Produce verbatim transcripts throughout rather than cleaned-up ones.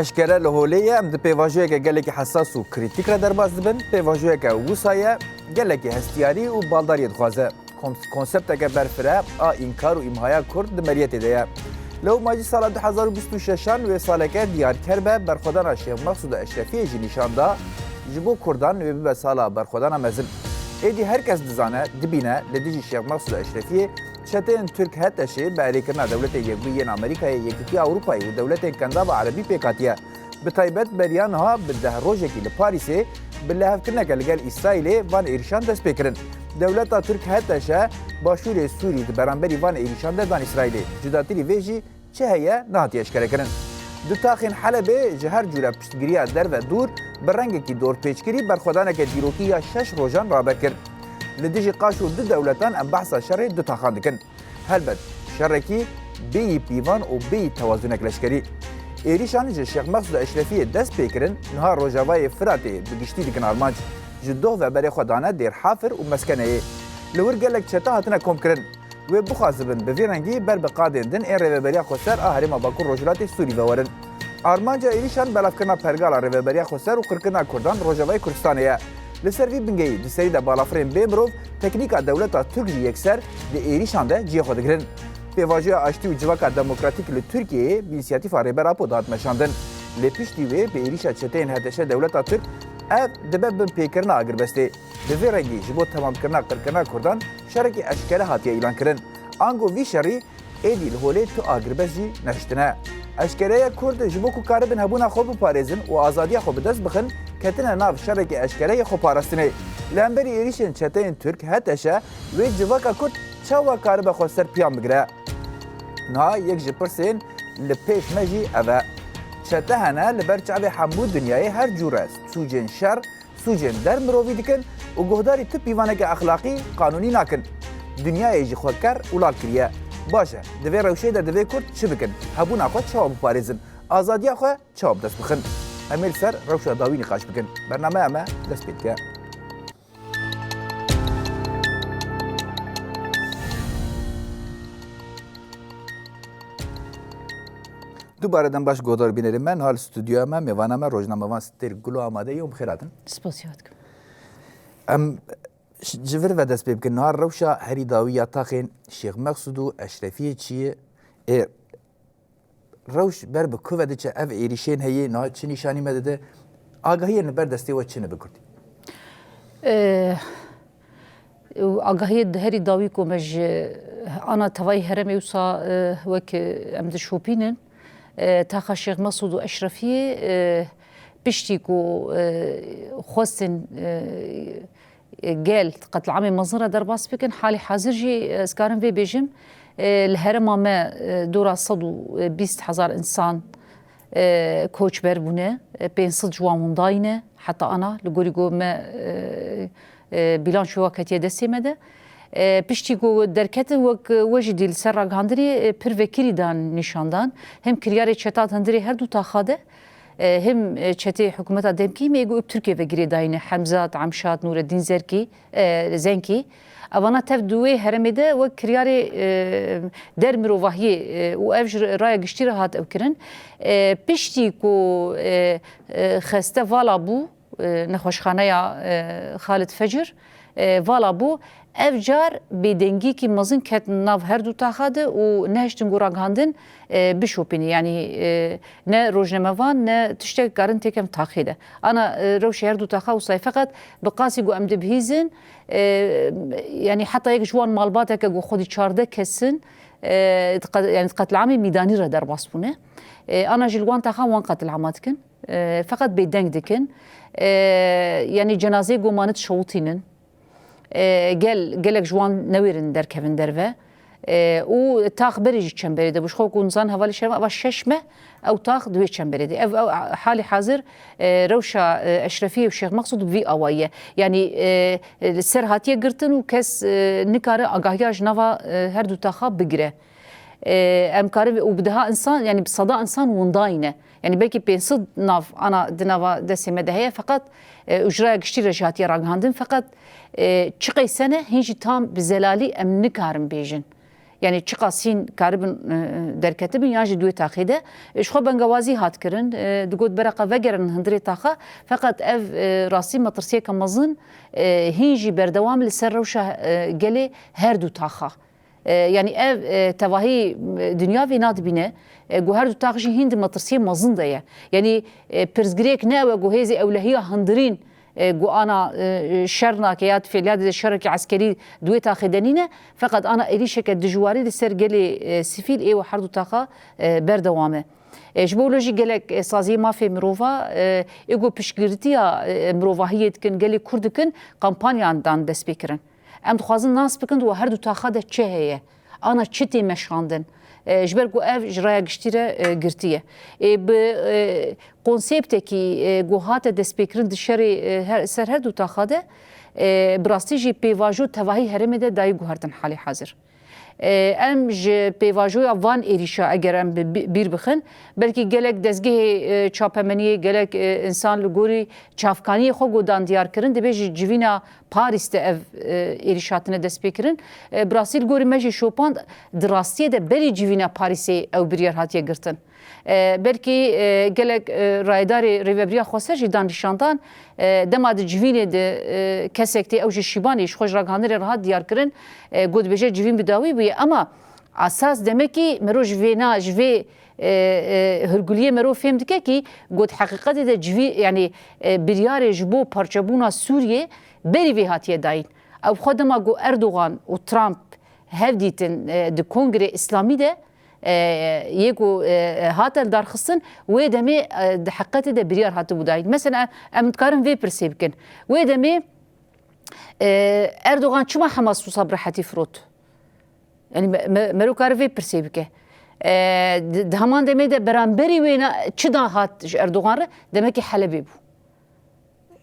Eşkere li holê ye, em di pêvajoyeke gelekî hesas û krîtîk re derbas dibin. Pêvajoyeke wisa ye, gelekî hestiyarî û baldariyê dixwaze. Kom-, konsepteke berfireh a înkar û îmhaya Kurd di meriyetê de ye. Lewma jî sala du hezar û bîst û şeşan wê saleke diyarker be, berxwedana Şêx Mexsûd Eşrefiyê jî nîşan da, ji bo Kurdan wê bibe sala berxwedana mezin. Êdî her kes dizane, dibîne, li dijî Şêx Mexsûd Eşrefiyê çeteyên Tirk HTŞ'ê bi erêkirina Dewletê Yekbûyî yên Amerîkayê, Yekîtiya Ewropayê û dewletên Kendava Erebî pêk hatiye. Bi taybet beriya niha bi deh rojekî li Parîsê bi lihevkirineke li gel Îsraîlê van êrîşan dest pê kirin. Dewleta Tirk HTŞ Başûrê Sûrî di beramberî van êrîşan de dan Îsraîlê. Cudatirî vê jî çi heye nehatiye eşkerekirin. Di taxên Helebê ji her cûre piştgiriya derve dûr bi rengekî dorpêçkirî berxwedaneke dîrokî ya şeş rojan rabe kir. Li dijî qaşo du dewletan em behsa şerê du taxan dikin. Helbet, şerekî bêyî pîvan û bêyî tewazunek leşkerî. Êrîşan ji Şêx Mexsûd Eşrefiyê dest pê kirin, niha Rojavayê Firatê bi giştî dikin armanc. Ji doh ve berê xwe dane Dêr Hafir û Meskeneyê. Li wir gelek çete hatine komkirin. Wê bixwazibin bi vî rengî ber bi qadên din ên Rêveberiya Xweser a Herêma Bakur Rojhilatê Sûrî ve werin. Armanca êrîşan belavkirina pergala Rêveberiya Xweser û qirkirina Kurdan Rojavayê Kurdistanê ye. Li ser vî bingehî di serî de balafirên bê mirov teknîka dewleta Tirk jî yekser di êrîşan de cihê xwe digirin. Pêvajoya Aştî û Civaka Demokratîk li Tirkiyeyê bi însiyatîfa Rêber Apo dihat meşandin. Lê piştî wê bi êrîşa çeteyên HTŞ dewleta Tirk ev dibe binpêkirina agirbestê. Bi vê rengî ji bo temamkirina qirkirina Kurdan şerekî eşkere hatiye îlankirin. Ango vî şerî êdî li holê tu agirbest jî nehiştine. Eşkere ye Kurd ji bo ku karibin hebûna xwe biparêzin û azadiya xwe bi dest bixin, ketine nav şerekî eşkere yê xweparastinê. Li hemberî êrîşên çeteyên Tirk HTŞ wê civaka Kurd çawa karibe xwe ser piyan bigire? Niha yek ji pirsên li pêş me jî ev e. Çete hene li ber çavê hemû dinyayê her cûre sûcên şer, sûcên der mirovî dikin û guhdarî tu pîvaneke exlaqî, qanûnî nakin. Dinyayê jî xwe ker û lal kiriye. Baş e, di vê rewşê de divê Kurd çi bikin? Hebûna xwe çawa biparêzin? Azadiya xwe çawa bi dest bixin? Em ê li ser rewşa dawî nîqaş bikin. Bernameya me dest pê dike. Dubare dem baş guhdar bînerê me. Niha li stûdyoya me mêvana me rojnamevan Stêrk Gulo amade ye û bi xêr hatin. Spasiya dikim. Em ş-, ji vir ve dest pê bikin. Niha rewşa herî dawî ya taxên Şêx Meqsûd û Eşrefiyê çi ye? Ê, rewş ber bi ku ve diçe? Ev êrîşên heye, niha çi nîşanî me dide? Agahiyên li ber destê we çi ne bi kurdî? Ê, Û agahiyê di herî dawî ku me ji ana tevayî herêmê wisa, e, wek, e, em dişopînin, e, taxa Şêx Mesûd û Eşrefiyê, e, piştî ku, e, xwestin, e, gel qetliamê mezin re derbas bikin, halî hazir jî, e, ez karim vê bêjim, e, li herêma me, e, dora sed û bîst hezar însan, e, koçber bûne, e, pênc sed ji wan windayî ne, heta ana li gorî ku me, e, e, bîlançoya ketiye destê me de. E, piştî ku derketin wek we jî dî li ser ragihandinê, e, pir vekirî dan nîşan dan. Hem kiryarê çeta di hundirê her du taxa de, e, hem, e, çetê hikûmeta demkî me ê ku bi Tirkiye ve girêdayî ne, Hemzat, Emşat, Nûreddîn Zerkî, e, Zenkî. Evana tev di wê herêmê de wek kiryarê, e, der mirovahiyê, e, û ev ji raya giştî re hat ew kirin. E, piştî ku, e, e, xeste vala bû, e, nexweşxaneya, e, Xalid Fecir, e, vala bû. Ev car bêdengiyekî mezin ket nav her du taxa de û nehiştin ku ragihandin, e, bişopîne. Yanî, e, ne rojnamevan, ne tiştek karin têkem taxê de. Ana, e, rewşê her du taxa wisa ye. Feqet bi qasî ku em dibihîzin, e, yanî heta yek ji wan malbateke ku xwedî çardeh kes in, e, di qet-, yanî di qetliamê mîdanî re derbas bûne. E, ana jî li wan taxa wan qetliama dikin. E, feqet bêdeng dikin. E, yanî cenazeyê ku mane dişewitînin. E, gel, gelek ji wan newêrin derkevin derve. E, û tax berê jî çemberê de bû. Ji xwe ku nizan hevalê şerm, eva şeş meh ew tax di wê çemberê de. Ev, ew halî hazir, e, rewşa, e, Eşrefiyê û Şêx Meqsûd bi vî awayî ye. Yanî, e, e, li ser hatiye girtin û kes, e, nikare agahiya ji nava, e, her du taxa bigire. E, em karin û bi deha insan, yanî bi seda insan windayî ne. Yanî belkî pênc sed nav ana di nava destê me de heye, feqet, e, û ji raya giştî re jî hatiye ragihandin, feqet, e, çi qeyse ne, hîn jî tam bi zelalî em nikarin bêjin. Yani çiqas hîn karibin, e, derketibin yan jî di wê taxê de, e, ji xwe bengewazî hat kirin, e, digot bereqa vegerin hundirê taxa, feqet ev, e, rastî metirsiyeke mezin, e, hîn jî berdewam li ser rewşa, e, gelê her du taxa. E, yani ev, e, tevahî, e, dinya vê nadibîne, e, ku her du tax jî hîn di metirsiyê mezin de ye. Yani, e, pirsgirêk ne ew e ku hêzê ewlehiya hundirîn, e, ku ana, e, şer nake ya di fêliya de şerekî eskerî di wê taxê de nîne, feqet ana êrîşeke dijwarî li ser gelê, e, sivîl ê û her du taxa, e, berdewam e. E, ji bo wilo jî gelek, e, saziyê mafê mirova, e, ê ku piştgirtiya, e, mirovahiyê dikin, gelê Kurd dikin, kampanyan dan destpêkirin. Em dixwazin nas bikin di we her du taxa de çi heye, ana çi tê meşandin. E, ji ber ku ev ji raya giştî re, e, girtî ye. E, bi, e, konseptekî, e, ku hate destpêkirin di şerê, e, her, ser her du taxa de, e, bi rastî jî pêvajo tevahî herêmê de dayî guhertin halê hazir. E, em ji pêvajoya van êrîşa eger em bi, bi, bîr bixin, belkî gelek dezgehê, e, çapemeniyê, gelek, e, însan li gorî çavkaniyê xwe godan diyar kirin, dibê ji civîna Parîs de ev, e, êrîş hatine destpêkirin. E, bi rastî li gorî me jî şopand, di rastiyê de berî civîna Parîsê ew biryar hatiye girtin. E, belkî, e, gelek, e, rayedarê Rêvebiriya Xweser jî dan nîşandan, e, dema di civînê de, e, kesek tê, ew ji Şîbanê ji xwe ji ragihandinê re hat diyar kirin, e, got dibêje civîn bi dawî bûye, ama esas demekî mero ji vê na, ji vê, e, e, hurguliyê mero fêm dike kî got heqîqetê de civî, yani, e, biryarê ji bo parçebûna Sûriyê berî vê hatiye dayîn. Ew xwe dema got Erdogan û Trump hev dîtin, e, di Kongrê Îslamî de, e, yê ku, e, hate lidarxistin, wê demê, e, di heqetê de biryar hatibû dayîn. Mesela em dikarin vê pirsê bikin. Wê demê, e, Erdogan çima Hamas wisa bi rehetî firot? Yani me, me, mero kare vê pirsê bike. E, di, di heman demê de beramberî wê na çi dan hat ji Erdogan re? Demekî Helebê bû.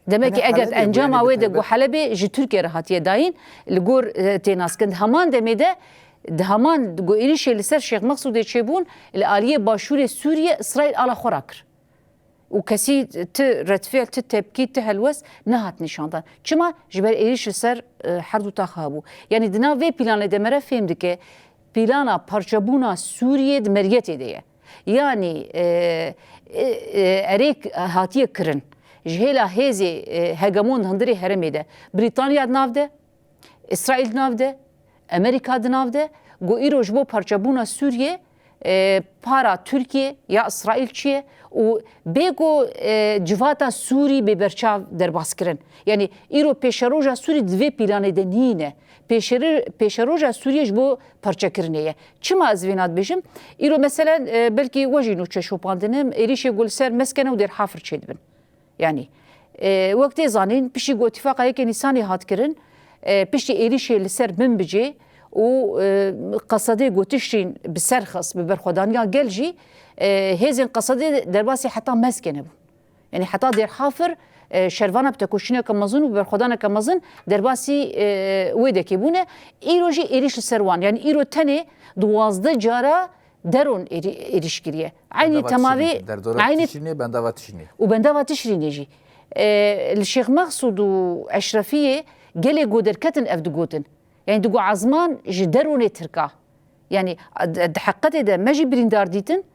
Demekî Tenê eger Helebê bû, encama yani wê de taybet ku Helebê ji Tirkiye re hatiye dayîn, li gor, e, tê naskin. Di heman demê de, di heman ku êrîşê li ser Şêx Meqsûdê çêbûn, li aliyê başûrê Sûriyê Îsraîl ala xwe rakir. Û kesî ti redfîl, ti tepkî, ti helwest nehat nîşandan. Çima? Ji ber êrîş li ser, e, her du taxa bû. Yani di nav vê planê de me re fêm dike, plana parçebûna Sûriyê di meriyetê de ye. Yanî, e, e, e, erêk hatiye kirin. Ji hêla hêzê, e, hegemon di hundirê herêmê de. Brîtanya di nav de, Îsraîl di nav de, Amerîka di nav de, ku îro ji bo parçebûna Sûriyê, e, para Tirkiye ya Îsraîl çi ye û bê ku, e, civata Sûrî bê berçav derbas kirin. Yanî îro pêşeroja Sûrî di vê planê de nîne. Pêşeri-, pêşeroja Sûriyê ji bo parçekirinê ye. Çima ez vêna dibêjim? Îro meselen, e, belkî we jî nûçe şopandine, êrîşê ku li ser Meskene û Dêrhafir çêdibin. Yanî, e, wek tê zanîn, piştî ku Îtîfaqa Yekê Nîsanê hat kirin, e, piştî êrîşê li ser Minbicê û, e, Qesedê ku tiştîn bi ser xist, bi berxwedaniya gel jî, e, hêzên Qesedê derbasî heta Meskene bûn. Yanî heta Dêrhafir, e, şervana bi tekoşîneke mezin û bi berxwedaneke mezin derbasî, e, wê dekê bûne. Îro jî êrîş li ser wan. Yanî îro tenê duwazdeh cara deron êrî-, êrîş kiriye. Eynî Bendava temavê, Tişrînê, derdora eynî Tişrînê, bendava Tişrînê. Û bendava Tişrînê jî. E, li Şêx Meqsûd û Eşrefiyê gelê ku derketin ev digotin. Yani digo ezman ji deronê Tirka. Yani, d-, di heqetê de me jî birîndar dîtin.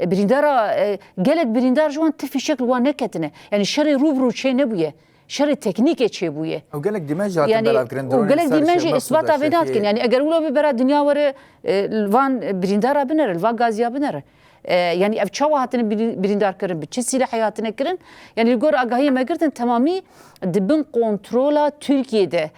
E, birîndara, e, gelek birîndar ji wan ti fîşek li wan neketine. Yani şerê rû bi rû çê nebûye. Şerê teknîkê çêbûye. Ew gelek dîmen jî hatin Yani, belavkirin, û dronên gelek ser dîmen Şêx jî Meqsûd îsbata vê Eşrefiyê. Nadikin. Yani eger wilo bibera dinya were, e, li van birîndara binere, li van gaziya binere. E, yani ev çawa hatine birî-, birîndar kirin, bi çi sîlehê hatine kirin? Yani li gor agahiyê me girtin, temamî di bin kontrola Tirkiyê de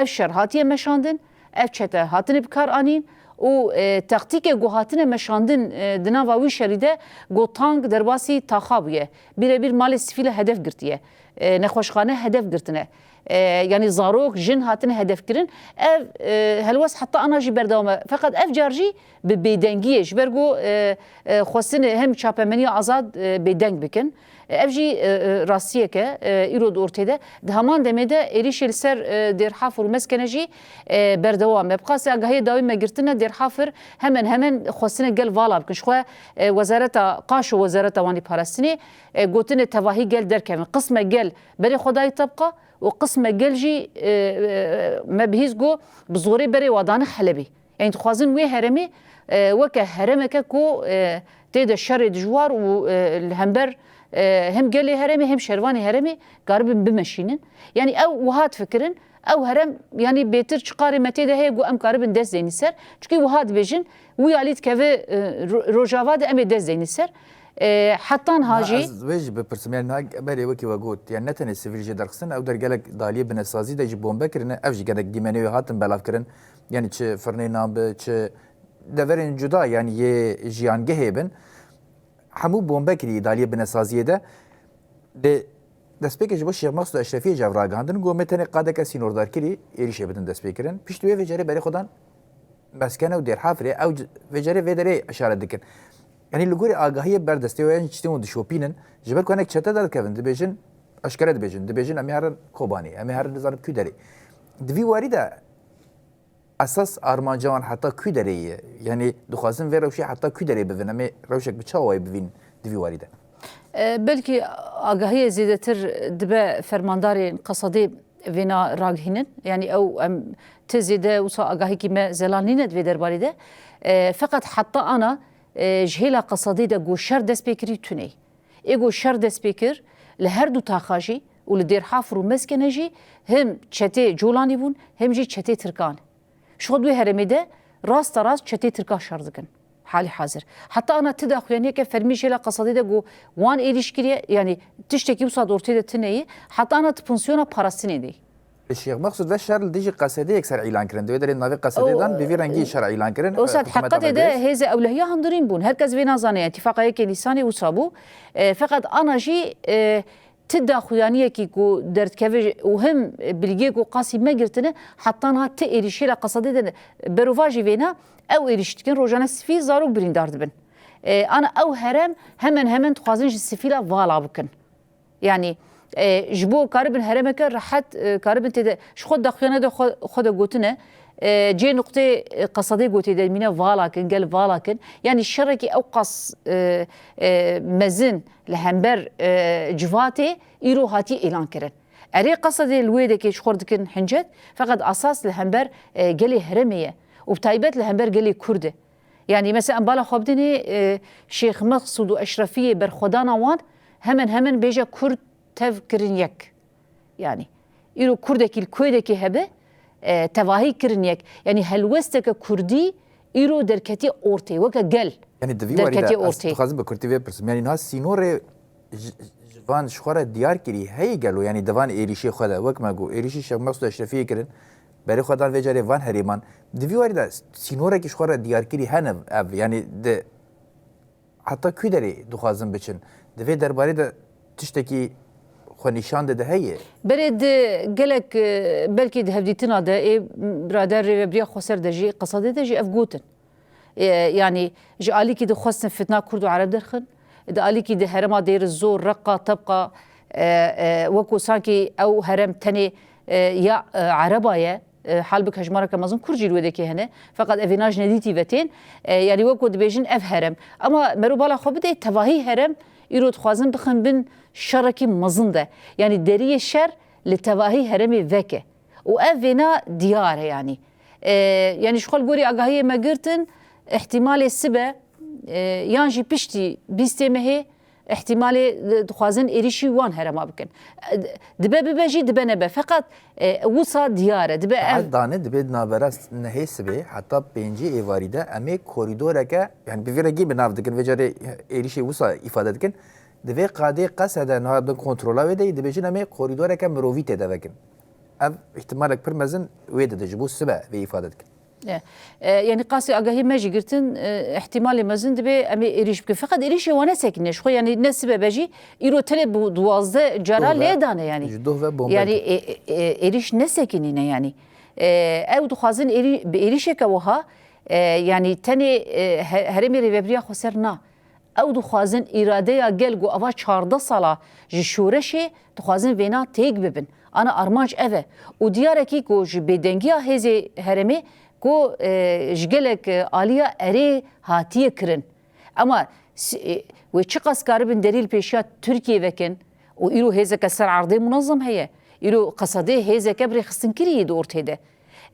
ev şer hatiye meşandin, ev çete hatine bi kar anîn û, e, taktîkê ku hatine meşandin, e, di nava wî şerî de ku tank derbasî taxa bûye. Birebîr malê sivîle hedef girtiye. E, nexweşxane hedef girtine. E, yanî zarok, jin hatine hedef kirin. Ev, e, helwest heta ana jî berdewam e. Feqet ev car jî bi bêdengiyê, ji ber ku, e, e, xwestinê hem çapemeniya azad, e, bêdeng bikin. E, ev jî, e, e, rastiyek e, e, îro di ortê de. Di heman demê de êrîşê li ser, e, Dêrhafir û Meskene jî, e, berdewam e. Bi qasî agahiyê dawî me girtine, Dêrhafir hemen hemen xwestine gel vala bikin. Ji xwe, e, wezareta qaşo, wezareta wanî parastinê, e, gotine tevahî gel derkevin. Qisme gel berê xwe dayî tebqa û qisme gel jî, e, e, me bihîst got bi zorê berê wa dane Helebê. Yani dixwazin wê herêmê, e, weke herêmeke ku, e, tê de şerê dijwar û, e, li hember, e, hem gelê herêmê hem şervanê herêmê karibin bimeşînin. Yani ew wiha difikirin, ew herêm, yani bêtir çiqarê me tê de heye ku em karibin dest deynin ser. Çunkî wiha dibêjin, wî alî dikeve, e, ro-, Rojava de em ê dest deynin ser. E, hetan ha Na, jî ez vê jî bipirsim. Yani niha berê wekî we got, yani ne tenê sivîl jê derxistin, ew der gelek di aliyê binesazî de jî bombe kirine, ev jî gelek dîmenê wê hatin belavkirin. Yani çi firnê nan bi, çi deverên cuda, yani yê jiyangehê bin, hemû bombe kirî di aliyê binesaziyê de. Lê destpêkê ji bo Şêx Meqsûd Eşrefiyê jî ev ragihandin, got, me tenê qadeke sînordar kirî, êrîşê bidin destpêkirin. Piştî wê vê carê berê xwe dan Meskene û Dêrhafirê, ew c-, vê carê vê derê işaret dikin. Yani li gorî agahiyê ber destê we, yan jî tiştên wan dişopînin, ji ber ku hinek çete derdikevin, dibêjin, eşkere dibêjin, dibêjin, em ê herin Kobanê, em ê herin nizanim kû derê. Di vî warî de esas armanca wan heta kû derê ye? Yani dixwazin vê rewşê heta kû derê bivin? Em ê rewşek bi çawa wayê bivînin di vî warî de? E, belkî agahiyê zêdetir dibe fermandarên Qesadê vêna ragihînin. Yani ew em ti zêde wisa agahîkî me zelal nîne di vê derbarê de. E, feqet heta ana, e, ji hêla Qesadê de ku şer dest pê kirî tune ye. Ê ku şer dest pê kir, li her du taxa jî û li Dêrhafir û Meskene jî hem çetê Colanî bûn, hem jî çetê Tirkan. Ji xwe di wê herêmê de rasta rast çetê Tirka şer dikin. Halî hazir. Heta ana ti daxuyaniyeke fermî ji hêla Qesadê de ku wan êrîş kiriye, yanî tiştekî wisa di ortê de tune ye, heta ana di pansiyona parastinê de ye. Li Şêx Meqsûd ve şer li dijî Qesedê yekser îlan kirin. Di wê derê navê Qesedê O, dan, bi vî rengî şer îlan kirin, e, wisa di hikûmeta heqetê de Bexdayê. Hêzê ewlehiya hundirîn bûn. Her kes vê nazane, yani, Tîfaqa Yekê Nîsanê wisa bû. E, feqet ana jî, e, ti daxuyaniyekî ku derdikeve û him bilgiyê ku qasî me girtine, heta niha ti êrîşê li Qesedê de berovajî vêna, ew êrîş dikin, rojane sivîl, zarok birîndar dibin. E, ana ew herem hemen hemen dixwazin ji sivîla vala bikin. Yani, e, ji bo karibin heremeke rehet, e, karibin tê de, ji xwe daxuyane de xwe, xwe de gotine, e, cê nuqtê, e, Qesedê gotê de mîne vala kin, gel vala kin. Yani şerekî ew qas, e, e, mezin li hember, e, civatê îro hatiye îlan kirin. Erê Qesedê li wê dekê ji xwe dikin hincet, feqet esas li hember, e, gelê herêmê ye û bi taybet li hember gelê Kurd e. Yani mesela em bala xwe bidinê, e, Şêx Meqsûd û Eşrefiyê berxwedana wan hemen hemen bêje Kurd tev kirin yek. Yani îro Kurdekî li Kuêdekê hebe, e, tevahî kirin yek. Yani helwesteke Kurdî îro derketiye ortê, weke gel Yani di vî warî de derketiye ez ortê. Dixwazim bi kurtî vê pirsim. Yani niha sînorê ji, ji van ji xwe re diyar kirî heye gelo? Yani di van êrîşê xwe de, wek me got, êrîşî Şêx Meqsûd Eşrefiyê kirin, berê xwe dan vê carê van herêman. Di vî warî de sînorekî ji xwe re diyar kirî hene ev, yani di heta kû derê dixwazin biçin? Di vê derbarê de tiştekî xwe nîşan dide heye? Berê di gelek, e, belkî di hevdîtina de ê birader Rêvebiriya Xweser de jî, Qesadê de jî ev gotin. E, yanî ji alîkî dixwestin fitna Kurd û Ereb derxin, di alîkî di herêma Dêr Zor, Reqa, Tebqa, e, e, wekû sankî ew herem tenê, e, ya, e, Ereba ye, e, halbik hejmareke mezin Kurd jî li wê dekê hene, feqet evêna ji nedîtî ve tên, e, yanî wekû dibêjin ev herem. Ema mero bala xwe bidê, tevahî herem îro dixwazin bixin bin şerekî mezin de. Yanî deriyê şer li tevahî heremê veke. Û ev vêna diyar e, yanî. E, yanî ji xwe li gorî agahiyê me girtin, îhtîmalê sibe, e, yan jî piştî bîstê mehê, îhtîmalê, e, dixwazin êrîşî wan herema bikin. E, dibe bibe jî, dibe nebe. Feqet, e, wisa diyar e. Dibe ev Saet dane dibe di navbera nehê sibê heta pêncî êvarî de em ê korîdoreke, yani bi vî rengî bi nav dikin, vê carê êrîşê wisa îfade dikin. Di vê qadê Qesede niha bin kontrola wê de yî, dibêjin em ê korîdoreke mirovî tê de vekin. Ev îhtimalek pir mezin wê dide ji bo sibe vê îfade dikin. E, e, yanî qasî agahî me jî girtin, e, îhtimalê mezin dibe em ê êrîş bikin. Feqet êrîşê wan nesekinîne. Ji xwe yanî ne sibe be jî îro tenê bi duwazdeh cara Doh ve, lê dane yanî. Ji doh ve bombe Yanî, dikin. e, e, êrîş nesekinîne yanî. E, ew dixwazin êrî-, bi êrîşeke wiha, e, yanî tenê, e, he-, herêmê Rêvebiriya Xweser na. Ew dixwazin îradeya gel ku ava çardeh sala ji şoreşê dixwazin vêna têk bibin. Ana armanc ev e. Û diyarekî ku ji bêdengiya hêzê herêmê ku, e, ji gelek, e, aliya erê hatiye kirin. Ema s-, e, wê çiqas karibin derî li pêşiya Tirkiyê vekin û îro hêzeke ser erdê munezem heye. Îro Qesedê hêzeke bi rêxistinkirî yê di ortê de.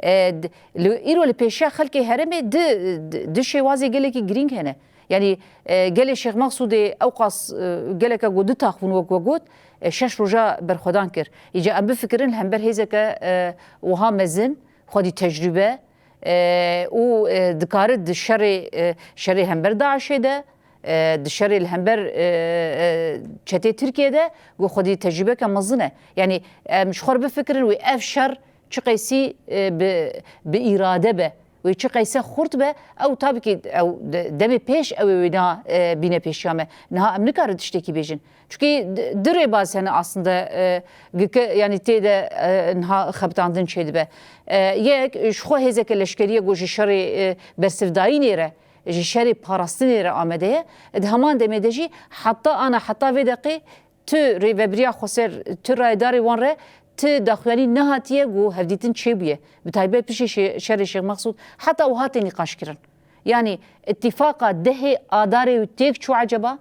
E, d-, li, îro li pêşiya xelkê herêmê di, di, di şêwazê gelekî girîng hene. Yanî, e, gelê Şêx Mexsûdê ewqas, e, geleke ku du tax bûn wek we got, e, şeş roja berxwedan kir. Îca em bifikirin li hember hêzeke, e, wiha mezin, xwedî tecrûbe, e, û, e, dikare di şerê, e, şerê hember DAIŞê de, e, di şerê li hember, e, e, çetê Tirkiye de, ku xwedî tecrûbeke mezin e. Yanî em ji xwe re bifikirin wê ev şer çi qeysî, e, bi, bi îrade be, wê çi qeyse xurt be, ew tabî ki ew de-, demê pêş ew ê wêna, e, bîne pêşiya me. Niha em nikarin tiştekî bêjin. Çunkî di, di rêbaz hene aslında, e, gike, yanî tê de, e, niha xebitandin çêdibe. E, yek, ji xwe hêzeke leşkerî ye ku ji şerê, e, bersivdayînê re, ji şerê parastinê re amade ye. Di heman demê de jî heta ana, heta vê deqê tu rêvebiriya xweser, tu rayedarê wan re, tu daxuyanî nehatiye ku hevdîtin çêbûye. Bi taybet piştî şê-, şerê Şêx Mexsûd heta wiha tê nîqaşkirin. Yanî îtîfaqa dehê Adarê têk çû eceba?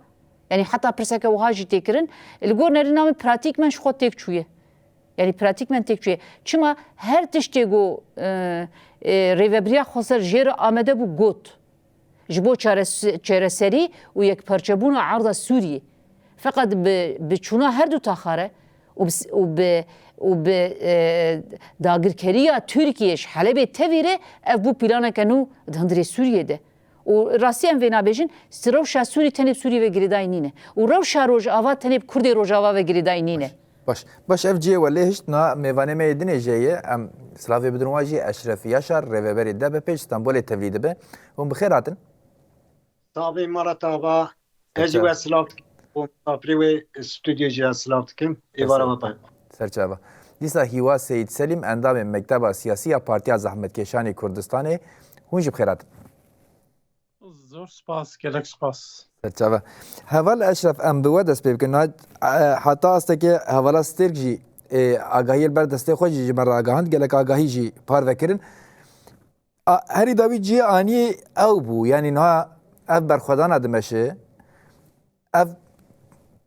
Yanî heta pirseke wiha jî tê kirin. Li gor nerîna min pratîkmen ji xwe têk çûye. Yanî pratîkmen têk çûye. Çima her tiştê ku, e, e, rêvebiriya xweser jê re amede bû got. Ji bo çares-, çareserî û yekparçebûna erda Sûriyê. Feqet bi, bi çûna her du taxa re û bi s-, û bi, û bi, e, dagirkeriya Tirkiye ji Helebê tevî re ev bû planeke nû di hundirê Sûriyê de. Û rastî em vê nabêjin, si-, rewşa Sûrî tenê bi Sûrî ve girêdayî nîne. Û rewşa Rojava tenê bi Kurdê Rojava ve girêdayî nîne. Baş. Baş, ev cihê we lê hişt, na mêvanê me yê dinê jê ye. Em silavê bidin wan jî Eşref Yaşar, rêveberê D B P ji Stenbolê tevlî dibe. Hûn bi xêr hatin. Sabê mala tava. Ez jî we silav dikim. Û misafirê wê stûdyoyê jî ez silav dikim. Êvara we pay. Serçava. Dîsa Hîwa Seyîd Selîm, endamê Mekteba Siyasî ya Partiya Zehmetkeşanê Kurdistanê. Hûn jî bi xêr hatin. Zor spas, gelek spas. Serçava. Heval Eşref, em bi we dest pê bikin. Na, e, heta astekê hevala Stêrk jî, e, agahiyê li ber destê xwe jî ji me re agahand, gelek agahî jî parve kirin. A, herî dawî cihê aniyê ew bû. Yanî niha ev berxwedana dimeşe, ev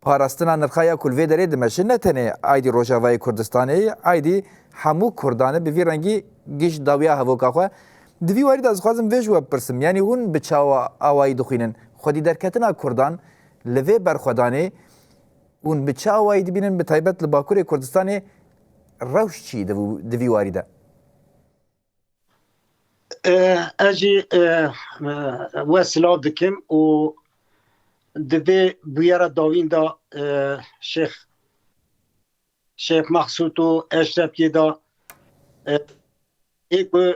parastina nirxa ya ku li vê derê dimeşe, ne tenê aydî Rojavayê Kurdistanê ye, aydî hemû Kurdan e, bi vî rengî giş dawiya hevoka xwe. Di vî warî de ez dixwazim vê ji we bipirsim. Yanî hûn bi çawa awayî dixwînin? Xwedî derketina Kurdan li vê berxwedanê hûn bi çi awayî dibînin? Bi taybet li Bakurê Kurdistanê rewş çi di vî, di vî warî de? E, ez jî, e, e, we silav dikim û di vê bûyera dawîn de, e, Şêx, Şêx Mexsûd û Eşrefiyê de, e, ê ku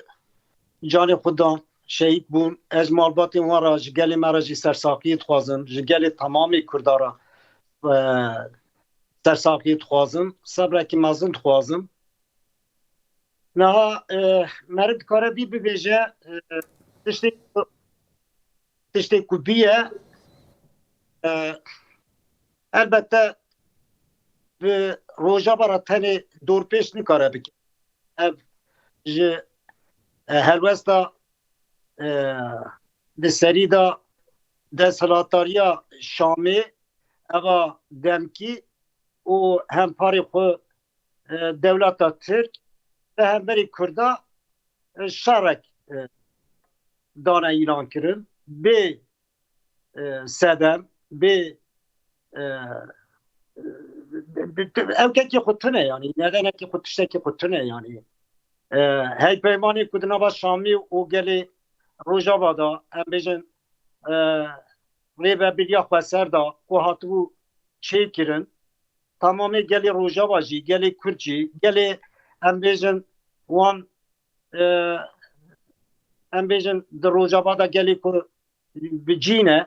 canê xwe dan, şehîd bûn. Ez malbatên wan re, ji gelê me re jî sersaxiyê dixwazim, ji gelê temamê Kurda re, e, sersaxiyê dixwazim, sebrekî mezin dixwazim. Niha, e, meriv dikare vî bibêje, e, tiştê, tiştê ku bûye, e, elbette bi Rojava re tenê dorpêç nikare bike. Ev ji, e, helwesta, e, di serî de desthilatdariya Şamê, eva demkî û hemparê xwe, e, dewleta Tirk li hemberî Kurda, e, şerek, e, dane îlan kirin. Bê, e, sedem, bê, e, e, ew kekî xwe tune, yanî nedenekî xwe, tiştekî xwe tune, yanî. E, hevpeymanê ku di nava Şamî û gelê Rojava de, em bêjin, e, rêvebiriya xweser de ku hatibû çêkirin, tamamê gelê Rojava jî, gelê Kurd jî, gelê, em bêjin, wan, e, em bêjin, di Rojava de gelê ku bi cî ne,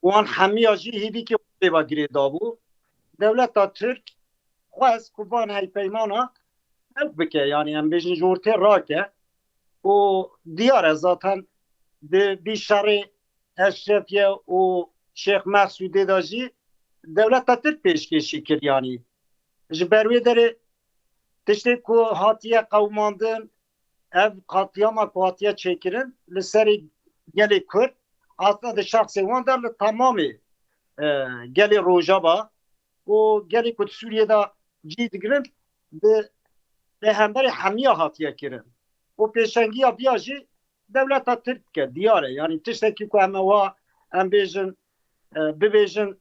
wan hemiya jî hêvîkê xwe pê ve girê dabû. Dewleta Tirk xwest ku van hevpeymana ew bike, yanî em bêjin ji ortê rake û diyar e zaten di vî şerê Eşrefiye û Şêx Mehsûdê de jî dewleta Tirk pêşkêşî kir, yanî ji ber wê derê tiştê ku hatiye qewimandin, ev qatliama ku hatiye çêkirin li serê gelê Kurd, aslında di şexsê wan de li temamê, e, gelê Rojava û gelê ku di Sûriyê de cî digirin, bi, bi hemberî hemiya hatiye kirin. û pêşengiya viya jî dewleta Tirk dike, diyar e. Yanî tiştekî ku em wa, em bêjin, e, bibêjin,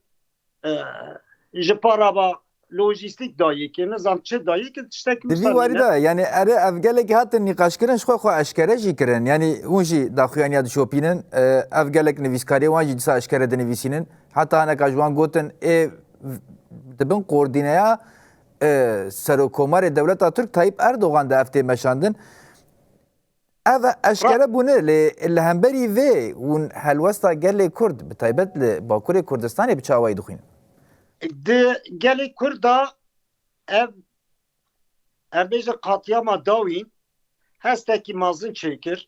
e, ji para va lojîstîk dayê ke, nizam çi dayê ke, tiştekî Di vî wisa warî nîne. De, yanî ere ev gelek hatin nîqaşkirin, ji xwe xwe eşkere jî kirin. Yanî hûn jî daxuyaniya dişopînin, e, ev gelek nivîskarê wan jî dîsa eşkere dinivîsînin. Heta hineka ji wan gotin, ê, di bin koordîneya, e, Serokkomarê dewleta Tirk Tayyip Erdogan de ev tê meşandin. Ev eşkere bûne, lê li hemberî vê hûn helwesta gelê Kurd, bi taybet li Bakurê Kurdistanê, bi çi awayî dixwînin? Di gelê Kurd de ev, em bêjin, qatiyama dawîn hestekî mezin çêkir,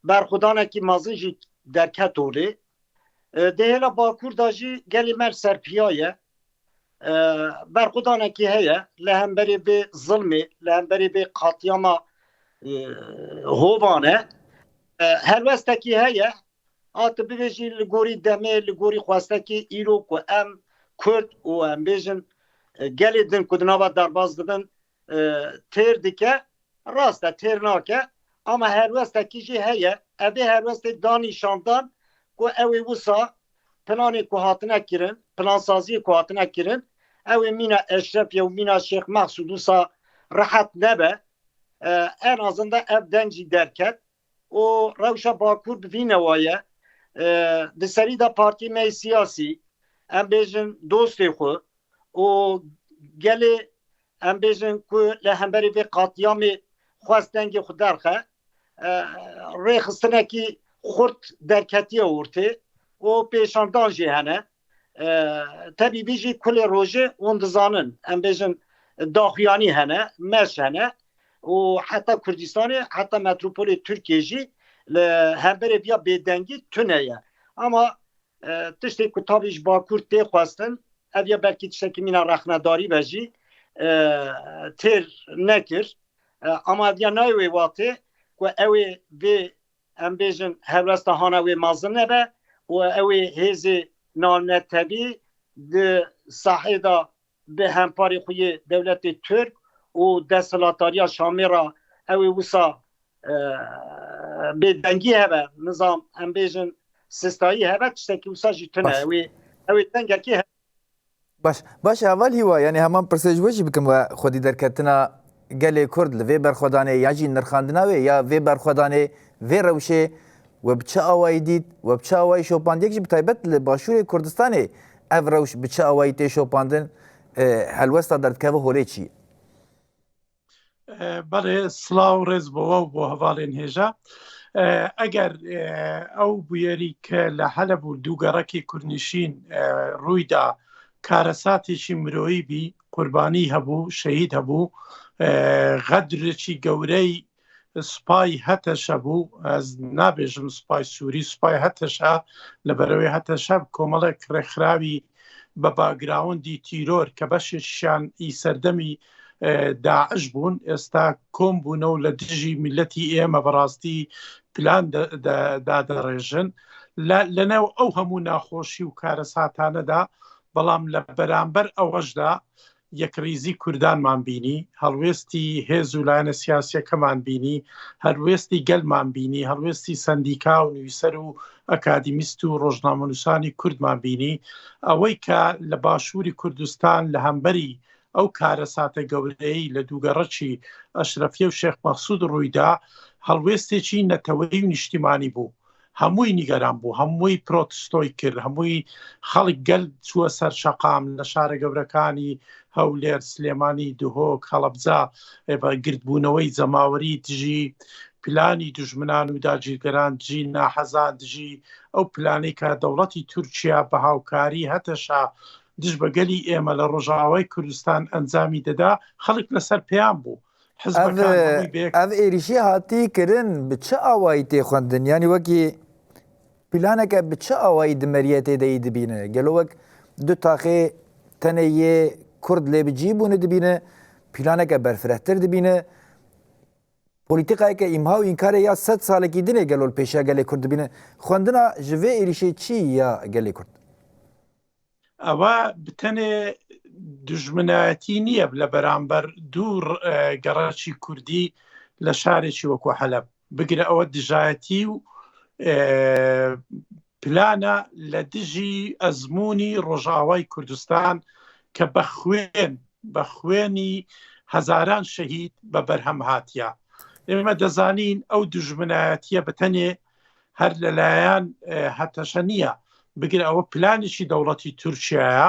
berxwedanekî mezin jî derket holê. E, di hêla Bakur de jî gelê me li ser piya ye. E, berxwedanekî heye li hemberî vê zilmê, li hemberî vê qatiyama, e, hovane. E, helwestekî heye, a tu bibêjî li gorî demê, li gorî xwestekî îro ku em Kurd û em bêjin, e, gelê din ku di nava derbas dibin, e, têr dike, rast e, têr nake, ama helwestekî jî heye. Ev ê helwestê da nîşandan ku ew ê wisa planê ku hatine kirin, plansaziyê ku hatine kirin, ew ê mîna Eşrefiye û mîna Şêx Mexsûd wisa rehet nebe. E, en azından ev deng jî derket û rewşa Bakur bi vî newa ye. E, di serî de partiyê me yê siyasî, em bêjin dostê xwe û gelê, em bêjin, ku li hemberî vê qatiyamê xwest dengê xwe derxe, e, rêxistinekî xurt derketiye ortê û pêşandan jî hene. E, tebî vî jî kulê rojê hûn dizanin, em bêjin, daxuyanî hene, meş hene û heta Kurdistanê, heta metropolê Tirkiyê jî li hemberê viya bêdengî tune ye. Ama, e, tiştê ku tabî ji Bakur tê xwestin, ev ya belkî tiştekî mîna rexnedarî be jî, e, têr nekir. E, ama ev ya nayê wê watê ku ew ê vê, em bêjin, helwesta hana wê mezin nebe û ew ê hêzê navnetewî di sahê de bi hemparê xwe yê dewletê Tirk û desthilatdariya Şamê re ew ê wisa, e, bêdengî hebe, nizam, em bêjin, sistayî hebe, tiştekî wisa jî tune. Baş. Ew ê, ew ê dengekî hebe. Baş, baş, heval Hîwa, yanî heman pirsê ji we jî bikim, we xwedî derketina gelê Kurd li vê berxwedanê ya jî nirxandina wê ya vê berxwedanê, vê rewşê we bi çi awayî dît, we bi çi awayî şopand, yek jî bi taybet li Başûrê Kurdistanê ev rewş bi çi awayî tê şopandin, e, helwesta derdikeve holê çi ye? E, belê, silav û rêz bo we û bo hevalên hêja. E, eger, e, ew bûyerî ke li Heleb û dûgerekî Kurnîşîn, e, rûy da, karesatêkî miroyî bî, qurbanî hebû, şehîd hebû, e, xedrekî gewrey spay HTŞ bû, ez nabêjim spay Sûrî, spay HTŞ, li ber wê HTŞ komelek rêkxirawî bi backgroundî tîror ke beşêşiyan î serdemî, e, DAIŞ bûn, êsta kom bûne û li dijî miletî ême bi rastî plan de, de, dadirêjin. Li, li nav ew hemû naxweşî û karesatane de, belam li beramber ewe jî de yekrîzî Kurdanman bînî, helwêstî hêz û layene siyasiyekêman bînî, helwêstî gelman bînî, helwêstî sendîka û nivîser û akademîst û rojnamenûsanî Kurdman bînî. Ewey ke li Başûrî Kurdistan li hemberî ew karesate gewreyî li dûgerekî Eşrefiye û Şêx Mexsûd rûy da, helwêstêkî neteweyî û niştîmanî bû. Hemûyî nîgeran bû, hemûyî protestoyî kir, hemûyî xelk gel çûye ser şeqam li şare gewrekanî Hewlêr, Silêmanî, Duhok, Helebca, ê, ve girdbûneweyî cemawerî dijî planî dijminan û dagirkeran, dijî nahezan, dijî ew planê ke dewletî Tirkiye bi hawkarî HTŞ dij bi gelî ême li Rojavayê Kurdistan encamî dida, xelk li ser pêyan bû. Hizbekan hemû bêk. Ev êrîşî hatî kirin bi çi awayî tê xwendin? Yanî wekî planeke bi çi awayî di meriyetê de yî dibîne? Gelo wek du taxê tenê yê Kurd lê bi cî bûne dibîne? Planeke berfirehtir dibîne? Polîtîkayeke îmha û înkarê ya sed salekî dinê gelo li pêşiya gelê Kurd dibîne? Xwendina ji vê êrîşê çi ya gelê Kurd? Ewa bi tenê dijminayetî niye li beramber du, e, gerekî Kurdî, لە شارێکی وەکو حەلەب. بگرە ئەوە دژایەتی و، ئێ، پلانە لە دژی ئەزموونی ڕۆژاوای کوردستان کە بە خوێن، بە خوێنی هەزاران شەهید بە بەرهەم هاتیە. ئێمە دەزانین ئەو دوژمنایەتیە بەتەنێ هەر لەلایەن، ئێ، هەتەشە نییە. بگرە ئەوە پلانێکی دەوڵەتی تورکیایە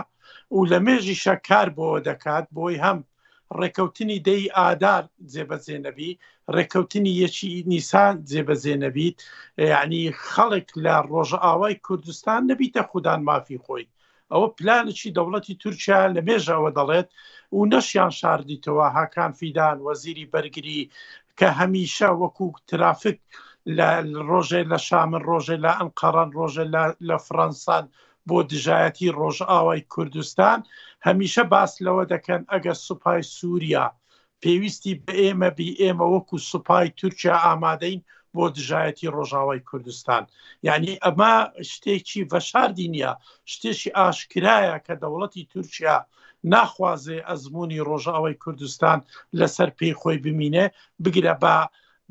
و لە مێژیشە کار بۆ دەکات، بۆی هەم ڕێکەوتنی دەی ئادار جێبەجێ نەبی، ڕێکەوتنی یەکی نیسان جێبەجێ نەبیت، یعنی خەڵک لە ڕۆژئاوای کوردستان نەبیتە خودان مافی خۆی. ئەوە پلانێکی دەوڵەتی تورکیا لە مێژەوە دەڵێت و نەشیان شاردیتەوە. هاکان فیدان، وەزیری بەرگری، کە هەمیشە وەکو ترافیک لە ڕۆژێ لە شامن، ڕۆژێ لە ئەنقەرەن، ڕۆژێ لە، لە فڕەنسان بۆ دژایەتی ڕۆژئاوای کوردستان، هەمیشە باس لەوە دەکەن ئەگەر سوپای سووریا پێویستی بە ئێمە بی، ئێمە وەکو سوپای تورکیا ئامادەین بۆ دژایەتی ڕۆژاوای کوردستان. یعنی ئەمە شتێکی ڤەشاردی نییە، شتێکی ئاشکرایە کە دەوڵەتی تورکیا ناخوازێ ئەزموونی ڕۆژاوای کوردستان لەسەر پێی خۆی بمینێ، بگرە بە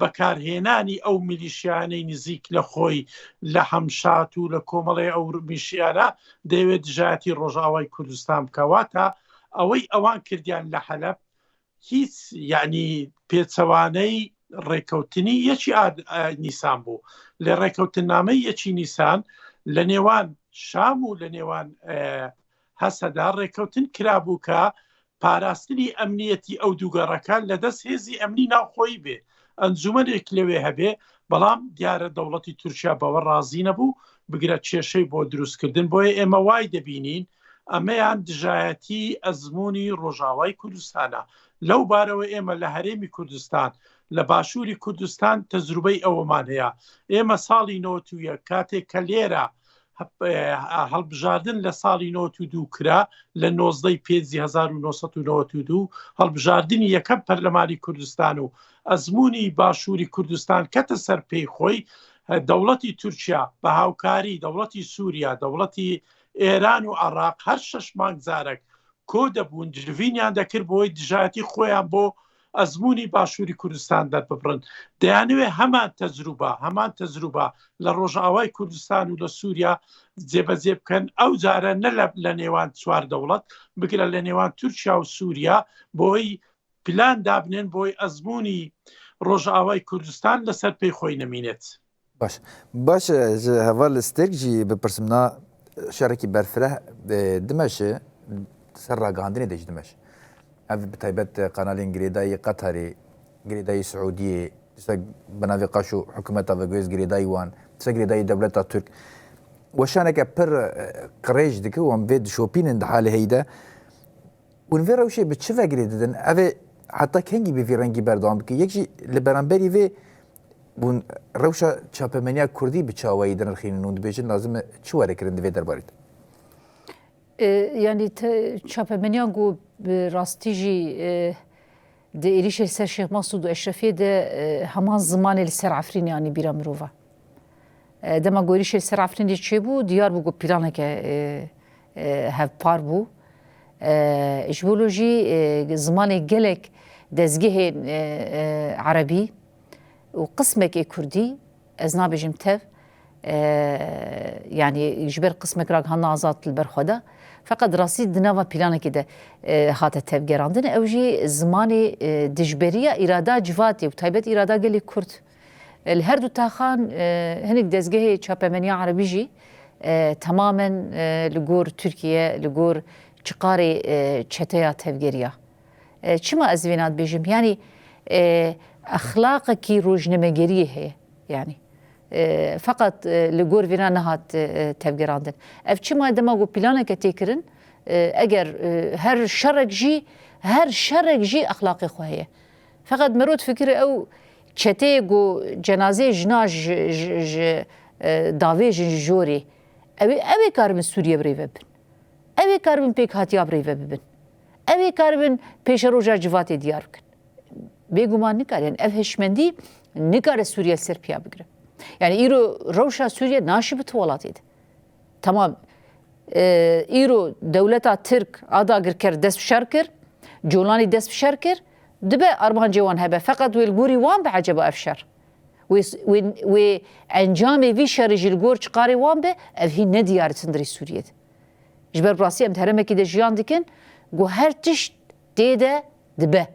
بەکارهێنانی ئەو میلیشیانەی نزیک لە خۆی لە هەمشات و لە کۆمەڵی ئەو میلیشیانە دەیەوێت دژایەتی ڕۆژاوای کوردستان بکەواتە ئەوەی ئەوان کردیان لە حەلەب هیچ، یعنی، پێچەوانەی ڕێکەوتنی یەکی ئاد-، ئە، نیسان بوو. لە ڕێکەوتننامەی یەکی نیسان لە نێوان شام و لە نێوان، ئە، هەسەدا ڕێکەوتن کرابوو کە پاراستنی ئەمنیەتی ئەو دووگەڕەکە لە دەست هێزی ئەمنی ناوخۆیی بێ، ئەنجومەنێک لەوێ هەبێ، بەڵام دیارە دەوڵەتی تورکیا بەوە ڕازی نەبوو، بگرە کێشەی بۆ دروستکردن. بۆیە ئێمە وای دەبینین ئەمەیان دژایەتی ئەزموونی ڕۆژاوای کوردستانە. لەو بارەوە ئێمە لە هەرێمی کوردستان، لە باشووری کوردستان تەجروبەی ئەوەمان هەیە. ئێمە ساڵی نەوەد و یەک کاتێک کە لێرە هەپ-، ئێ، هەڵبژاردن لە ساڵی نەوەد و دوو کرا، لە نۆزدە ی پێنجی هەزار و نۆ سەد و نەوەد و دوو، هەڵبژاردنی یەکەم پەرلەمانی کوردستان و ئەزموونی باشووری کوردستان کەتە سەر پێی خۆی، دەوڵەتی تورکیا بە هاوکاری دەوڵەتی سووریا، دەوڵەتی ئێران و عێراق هەر شەش مانگ جارێک کۆ دەبوون، جلڤینیان دەکرد بۆی دژایەتی خۆیان بۆ ئەزموونی باشووری کوردستان دەرببڕن. دەیانەوێ هەمان تەجروبە، هەمان تەجروبە لە ڕۆژئاوای کوردستان و لە سووریا جێبەجێ بکەن. ئەو جارە نە لە، لە نێوان چوار دەوڵەت، بگرە لە نێوان تورکیا و سووریا، بۆی پلان دابنێن بۆی ئەزموونی ڕۆژئاوای کوردستان لەسەر پێی خۆی نەمینێت. باش. باش، ji heval Sterk jî bipirsim, na şerekî berfireh, e, dimeşe, ser ragihandinê de jî dimeşe. Ev bi taybet, e, kanalên girêdayî Qetarê, girêdayî Siûdiyê, tiştek bi navê qaşo hikûmeta veguhêz girêdayî wan, tiştek girêdayî dewleta Tirk. Weşaneke pir, e, qirêj dike, wan vê dişopînin di halê heyî de. Hûn vê rewşê bi çi ve girê didin? Ev ê heta kengî bi vî rengî berdewam bike? Yek jî li beramberî vê hûn rewşa çapemeniya kurdî bi çawayî dinirxînin? Hûn dibêjin lazim e çi were kirin di vê derbarê de? E, yanî te, çapemeniya ku bi rastî jî, e, di êrîşê li ser Şêx Masûd û Eşrefiyê de, e, heman zimanê li ser Efrînê anî bîra mirova. E, dema ku êrîşê li ser Efrînê çêbû, diyar bû ku planeke, e, e, hevpar bû. E, ji bo lo jî, e, zimanê gelek dezgehên, e, e, erebî û qismekê kurdî, ez nabêjim tev, e, yanî ji ber qismek ragihandin azad li ber xwe de. Feqet rastî di nava planekê de, e, hate tevgerandin. Ew jî zimanê, e, dijberiya îrada civatê û taybet îrada gelê kurd. E, li her du taxan, e, hinek dezgehê çapemeniya erebî jî, e, temamen, e, li gor Tirkiye, li gor çiqarê, e, çeteya tevgeriya. E, çima ez vêna dibêjim? Yanî, e, exlaqekî rojnamegeriyê heye. Yanî, e, feqet, e, li gor vêna nehat, e, tevgerandin. Ev çima dema ku planeke tê kirin, e, eger, e, her şerek jî, her şerek jî exlaqê xwe heye. Feqet mero difikire ew çeteyê ku cenazeyê jina ji, ji, ji, e, davêjin ji jorê, ew ê, ew ê karibin Sûriye bi rê ve bibin. Ew ê karibin pêkhatiya bi rê ve bibin. Ew ê karibin pêşeroja civatê diyar bikin. Bêguman nikare, yanî ev hişmendî nikare Sûriye li ser piya bigire. Yanî îro rewşa Sûriye naşî bi tu welatê de. Tamam, e, îro dewleta Tirk a dagirker dest bi şer kir, Colanî dest bi şer kir, Dibe armancê wan hebe, feqet wê li gorî wan be eceba ev şer? Wê, wê, wê encamê vî şerî jî li gor çiqarê wan be, ev hîn ne diyar e hundirê Sûriyê de. Ji ber bi rastî em di herêmekî de jiyan dikin, ku her tişt tê de dibe.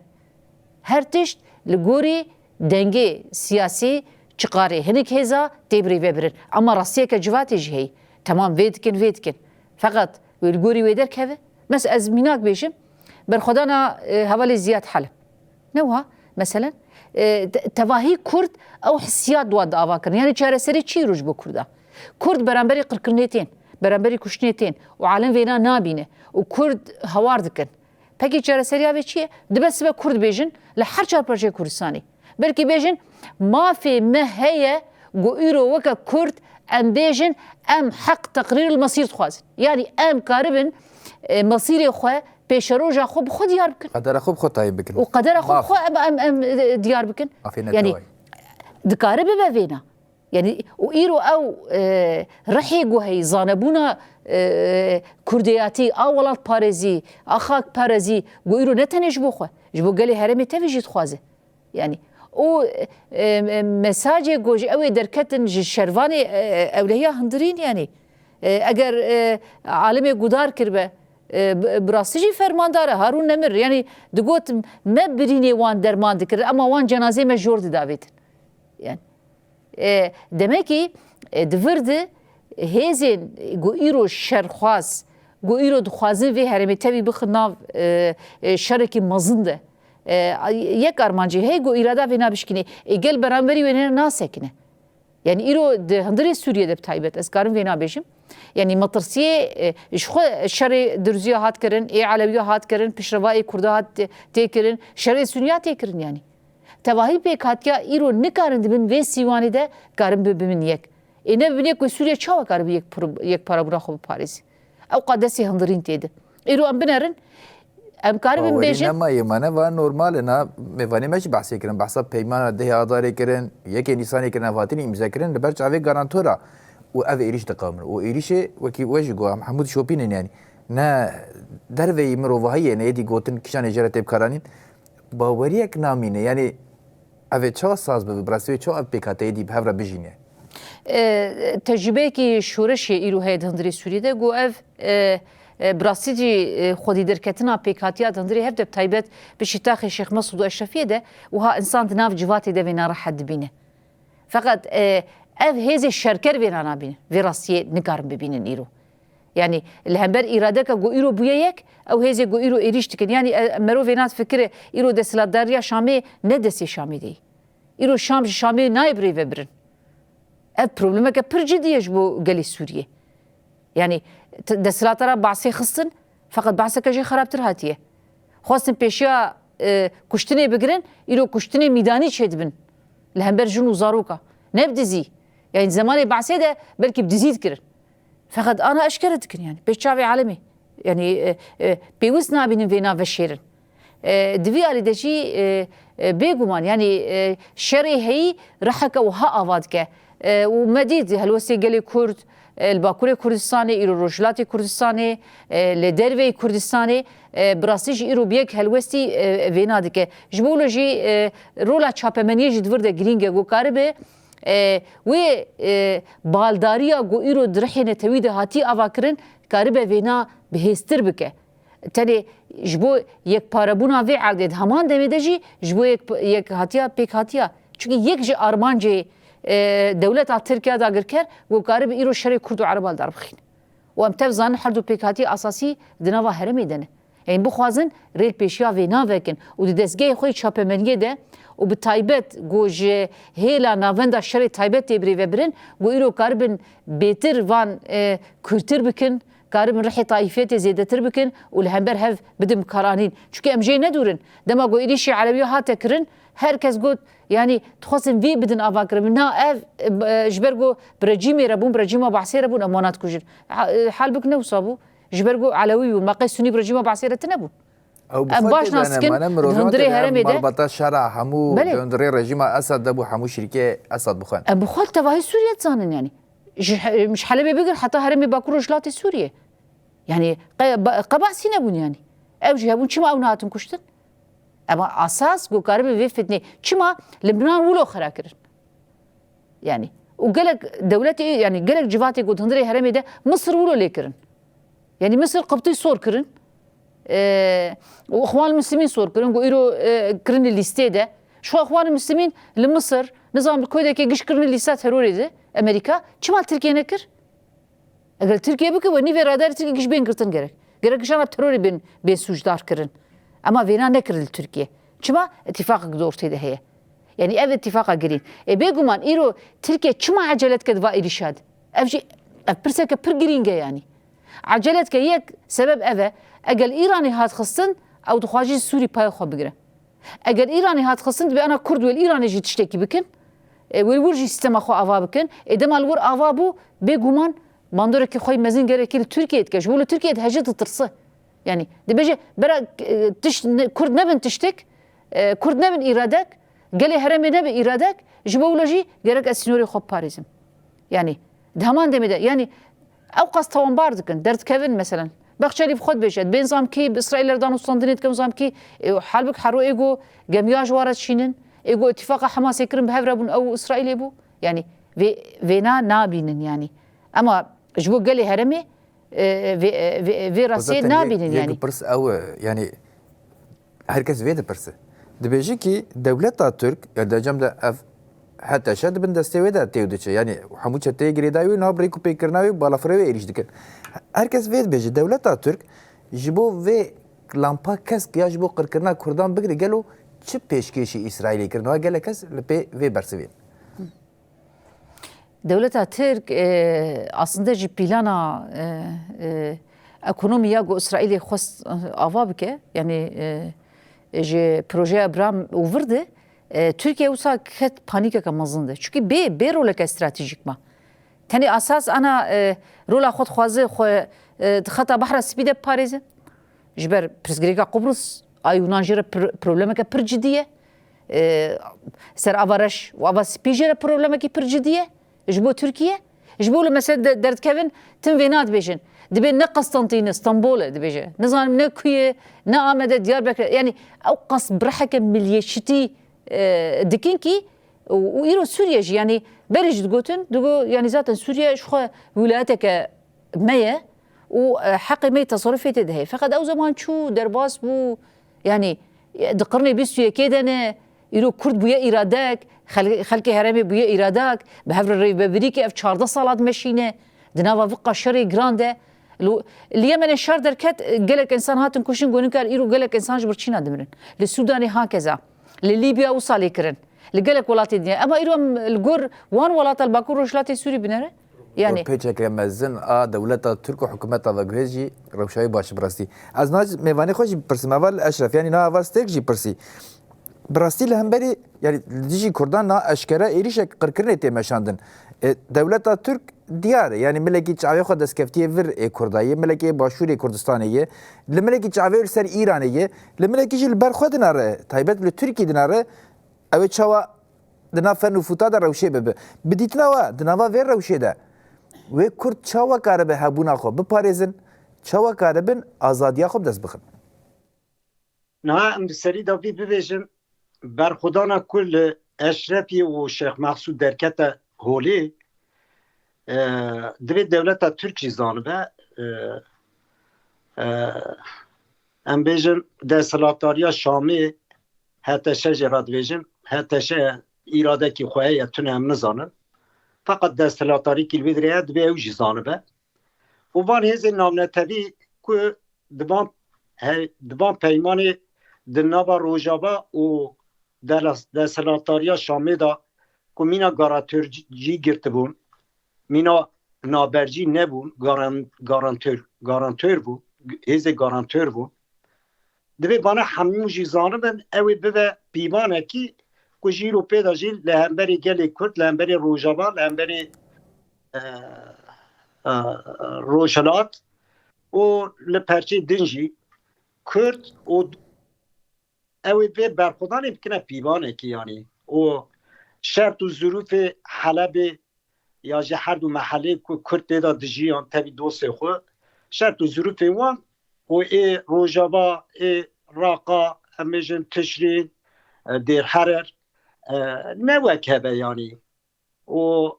Her tişt li gorî dengê siyasî çiqarê hinek hêza tê birêvebirin. Ama rastiyeke civatê jî heye. Temam vê dikin, vê dikin. Feqet wê li gorî wê derkeve. Mes ez mînak bêjim, berxwedana, e, hevalê Ziyad Heleb. Ne wiha? Meselen, e, te-, tevahî Kurd ew hissiyat di wan de ava kirin. Yani çareserî çi îro ji bo Kurda? Kurd beramberî qirkirinê tên, beramberî kuştinê tên û alem vêna nabîne û Kurd hawar dikin. Pekî çareseriya vê çi ye? Dibe sibe Kurd bêjin li her çar parçeyê Kurdistanê. Belkî bêjin mafê me heye ku îro weke Kurd em bêjin em heq teqrîr li mesîr dixwazin. Yani em karibin, e, mesîrê xwe, pêşeroja xwe bi xwe diyar bikin. Qedera xwe bi xwe tayin bikin. Û qedera xwe bi xwe em, em, em, e, diyar bikin. Mafê neteweyî. Yani dikare bibe vêna. Yani û îro ew, e, rihê ku heyî zanebûna, e, kurdeyatî, a welatparêzî, a xakparêzî, ku îro ne tenê ji bo xwe, ji bo gelê herêmê tevî jî dixwaze. Yani û, e, e, mesajê ku ji ew ê derketin ji şervanê, e, e, ewlehiya hundirîn yani. E, eger, e, alimê gudar kiribe, e, bi, bi rastî jî fermandar e, Harûn Nemir, yani digot me birînê wan derman dikirin, ama wan cenazê me jor didavêtin. Yani, e, demek ki, e, di vir de hêzên ku îro şerxwaz, ku îro dixwazin vê herêmê tevî bixin nav, e, e, şerekî mezin de, e, yek armancê heye ku îrada vê nabişkîne. Ê gel beramberî wê ne nasekine. Yani îro di hundirê Sûriyê de bi taybet, ez karim vê nabêjim. Yani metirsiyê, e, ji xwe şerê Dirziya hat kirin, ê Elewiya hat kirin, pişreva ê Kurda hat tê-, tê kirin, şerê Suniya tê kirin yani. Tevahî pêkhatiya îro nikarin di bin vê sîwanê de karin bibin yek. Ê ne bibin yek ku Sûriye çawa karibe yek pir-, yek parabûna xwe biparêze? Ew qadesê hundirîn tê de. Îro em binerin, em karibin Bawerî bêjin. Nema yê me ne va normal e, na mêvanê me jî behsê kirin. Behsa peymana dehê Adarê kirin, yekê Nîsanê kirin, ev hatin îmze kirin, li ber çavê garantora. Û ev êrîş diqewmin. Û êrîşê wekî we jî got, em hemû dişopînin yani. Ne derveyî mirovahiyê, ne êdî gotin kîjanê jê re tê bikaranîn. Baweriyek namîne. Yani ev ê çawa saz bibe, bi rastî wê çawa ev pêkhateyê dî bi hev re bijîne? E, tecrûbeyekî şoreşê îro heye di hundirê Sûriyê de, ku ev, e, e, bi rastî jî, e, xwedî derketina pêkhatiya di hundirê hev de bi taybet piştî taxê Şêx Mesûd û Eşrefiyê de wiha insan di nav civatê de vê narehet dibîne. Feqet, e, ev hêzê şerker vêna nabînin. Vê rastiyê nikarin bibînin îro. Yani li hember îradeka ku îro bûye yek, ew hêzê ku îro êrîş dikin. Yani, e, merov vêna fikire îro desthilatdariya Şamê ne destê Şamê de ye. Îro Şam ji Şamê nayê birêvebirin. Ev problemeke pir cidî ye ji bo gelê Sûriyê. Yani t-, desthilata re behsê xistin, feqet behseke jê xerabtir hatiye. Xwestin pêşiya, e, kuştinê bigirin, îro kuştinê mîdanî çêdibin. Li hember jin û zaroka. Ne bi dizî. Yani zemanê behsê de belkî bi dizî dikirin. Feqet ana eşkere dikin yani. Pêş çavê alemê. Yani, e, e, pêwist nabînin vêna veşêrin. E, di vî alî de jî, e, e, bêguman, yani, e, şerê heyî riheke wiha ava dike. E, û me dît helwestê gelê Kurd, e, li Bakurê Kurdistanê, îro Rojhilatê Kurdistanê, e, li derveyî Kurdistanê, e, bi rastî jî îro bi yek helwestî, e, vêna dike. Ji bo wilo jî, e, rola çapemeniyê jî di vir de girîng e, ku karibe, e, wê, e, baldariya ku îro di rihê netewî de hatî avakirin, karibe vêna bihêztir bike. Tenê ji bo yekparebûna vê erdê di heman demê de jî ji bo yek, yekhatiya pêkhatiya. Çunkî yek ji armancê, e, dewleta Tirkiya dagirker ku karibe îro şerê Kurd û Ereba li dar bixîne. Û em tev zanin her du pêkhatiya esasî di nava herêmê de ne. Em bixwazin rê li pêşiya vê navekin û di dezgehê xwe yê çapemeniyê de û bi taybet ku ji hêla navenda şerê taybet tê birêvebirin, ku îro karibin bêtir van, e, kûrtir bikin, karibin rihê taîfiyetê zêdetir bikin û li hember hev bidin bikaranîn. Çunke em jê nedûrin. Dema ku êrîşî Elewiya hate kirin, her kes got, yanî dixwestin vî bidin avakirin. Na ev, e, ji ber ku bi rejîmê re bûn, bi rejîma Behsê re bûn, em wana dikujin. Ha-, e, hal bik ne wisa bû. Ji ber ku Elewî bûn, me qey Sunî bi rejîma Behsê re tine bûn. Ew bi Em xwe baş tê nas de ne, dikin, me ne di mirovê hundirê te de herêmê de. Marbata şera hemû Belê. di hundirê rejîma Esad de bû, hemû şirkê Esad bi xwe ne. Em bi xwe li tevahî Sûriyê dizanin yanî. Ji he-, ji Helebê bigir heta herêmê Bakur Rojhilatê Sûriyê. Yanî qe-, ba-, qe behsî nebûn yanî. Ew jî hebûn, çima ew nehatin kuştin? Ema esas ku karibe vê fitnê. Çima Libnan wilo xira kirin? Yani, û gelek dewletê, yani gelek civatê ku di hundirê herêmê de Misir wilo lê kirin. Yani Misir Qibtî sor kirin. E, û Ixwan Muslimîn sor kirin, ku îro, e, kirin li lîstê de. Şu Ixwan Muslimîn li Misir, nizam li koydekê giş kirin lîsta terorê de Amerîka. Çima Tirkiye nekir? Eger Tirkiye bike, we nîvê radarê Tirkiye giş bên girtin gerek. Gerek gişana terorê bên, bên sûcdar kirin. Ema vêna nekirin li Tirkiye. Çima? Îtîfaqek di ortê de heye. Yani ev îtîfaqa girîn. Ê bêguman îro Tirkiye çima ecele dike di va êrîşa de? Ev jî, ev pirseke pir girîng e yani. Ecele dike yek sebeb ev e. Eger Îranê hat xistin, ew dixwaze ji Sûrî payê xwe bigire. Eger Îranê hat xistin, dibe ana Kurd wê li Îranê jî tiştekî bikin. E, wê li wir jî sîstema xwe ava bikin. Ê dema li wir ava bû, bêguman bandorekî xwe yî mezin gerekî li Tirkiye dike. Ji bo li Tirkiye diheje ditirse. Yani, dibêje, bera, e, tişt ne, Kurd nebin tiştek, e, Kurd nebin îradek, gelê herêmê nebe îradek, ji bo wilo jî gerek ez sînorê xwe biparêzim. Yani, di heman demê de, yani, ew qas tawanbar dikin, derdikevin, meselen. Bexçelî bi xwe dibêje, bên zam kî bi Îsraîl re danûstandinê dikin, zam kî, e, halbik hero ê go gemiya ji wara dişînin, ê go îtîfaqa Hemasê kirin bi hev re bûn, ew Îsraîlê bû. Yani, vê, vêna nabînin, yani. Ema ji bo gelê herêmê, e, vê, e, vê, vê rastiyê Zaten yek, nabînin, yek yani. Pirs ew e, yani, her kes vê dipirse. Dibêje ki dewleta Tirk, ya di cem de ev H T Ş di bin destê wê de tê û diçe. Yani hemû çeteyê girêdayî wê, niha bi rêk û pêkirina wê, balafirê wê êrîş dikin. Her kes vê dibêje, dewleta Tirk ji bo vê lampa kesk ya ji bo qirkirina Kurdan bigire, gelo çi pêşkêşî Îsraîlê kir? Niha gelek kes li pê vê bersivê ne. Dewleta Tirk, e, aslında ji plana, e, e, ekonomî ya ku Îsraîlê xwest, e, ava bike, yani, e, ji projeya Abraham û vir de, e, Tirkiye wisa ket panîkeke mezin de. Çunkî bê, bê roleke stratejîk ma. Tenê esas ana, e, rola xwe dixwaze xwe, e, di xeta Behra Spî de biparêze. Ji ber pirsgirêka Qubrus a Yunan jê re pir-, problemeke pir cidî ye. E, ser ava reş û ava spî jê re problemekî pir cidî ye. Ji bo Tirkiye, ji bo li mesele de, derdikevin, tim vêna dibêjin. Dibê ne Qestentîne, Stenbol e dibêje. Nizanim ne ku ye, ne Amed e, Diyarbekir e. Yani ew qas bireheke milyeçîtî, e, dikin kî û, û îro Sûriye jî, yani berê jî digotin, digo, yani zaten Sûriye ji xwe wîlayeteke me ye û, e, heqê me yê teserufê tê de heye. Feqet ew zeman çû, derbas bû, yani, e, di qirnê bîst û yekê de ne, îro Kurd bûye îradek, xel-, xelkê herêmê bûye îradek, bi hev re rêvebirî ke ev çardeh sala dimeşîne, di nava vî qas şerê giran de. Li, li Yemenê şer derket, e, gelek însan hatin kuştin, gonin kar îro gelek însan ji birçîna dimirin. Li Sûdanê hakeza. Li Lîbya wisa lê kirin. Li gelek welatê dinya. Ema îro em li gor wan welata li Bakur Rojhilatê Sûrî binere. Yani. Pêçeke mezin a dewleta Tirk û hikûmeta veguhêz jî rewşa wê baş e bi rastî. Ez niha mêvanê xwe jî bipirsim. Heval Eşref, yani niha heval Stêrk jî pirsî. Bi rastî li hemberî, yani li dijî Kurdan niha eşkere êrîşek qirkirinê tê meşandin. E, dewleta Tirk diyar e. Yani milekî çavê xwe destkeftiye vir ê Kurda ye, milekî ê başûrê Kurdistanê ye. Li milekî çavê li ser Îranê ye. Li milekî jî li ber xwe dinare, taybet li Tirkî dinare. Ew ê çawa di nav fen û fûta de rewşê bibe? Bi dîtina we, di nava vê rewşê de wê Kurd çawa karibe hebûna xwe biparêzin, çawa karibin azadiya xwe bi dest bixin? Niha em bi serî de vî bibêjin, berxwedana ku li Eşrefî û Şêx Mehsûd derkete holê, e, divê dewleta Tirk jî zanibe, e, e, em bêjin desthilatdariya Şamê H T Ş jê re dibêjin, H T Ş îradekî xwe heye, tune em nizanin. Feqet desthilatdarîkî li vê dirê ye, divê ew jî zanibe. Û van hêzên navnetewî ku di van he-, di van peymanê di nava Rojava û dela-, desthilatdariya Şamê de ku mîna garantorcî girtibûn, mîna nabercî nebûn, garan-, garantor, garantor bû, hêzê garantor bû. Divê vana hemû jî zanibin, ew ê bibe pîvanekî ku ji îro pê de jî li hemberî gelê Kurd, li hemberî Rojava, li hemberî, e, e, Rojhilat û li perçê din jî Kurd û ew ê vê berxwedanê bikine pîvanekî, yanî û şert û zirûfê Helebê ya jî her du mehelê ku Kurd tê de dijiyan tevî dostê xwe, şert û zirûfên wan û ê Rojava, ê Raqa, em bêjin Tişrîn, e, Dêr Herer, e, ne wek hebe yanî. Û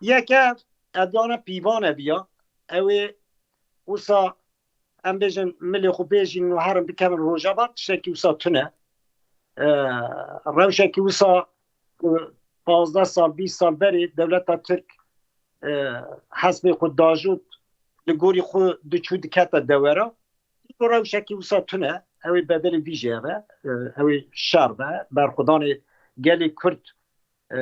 yek ev, ev dana pîvan e biya, ew ê wisa em bêjin milê xwe bêjîn û herin bikevin Rojava, tiştekî wisa tune. E, rewşekî wisa ku pazdeh sal, bîst sal berê dewleta Tirk, e, hespê xwe dajot, li gorî xwe diçû dikete dewera. Îro rewşekî wisa tune, ew ê bedelê vî jî hebe, e, ew ê şer be, berxwedanê gelê Kurd, e,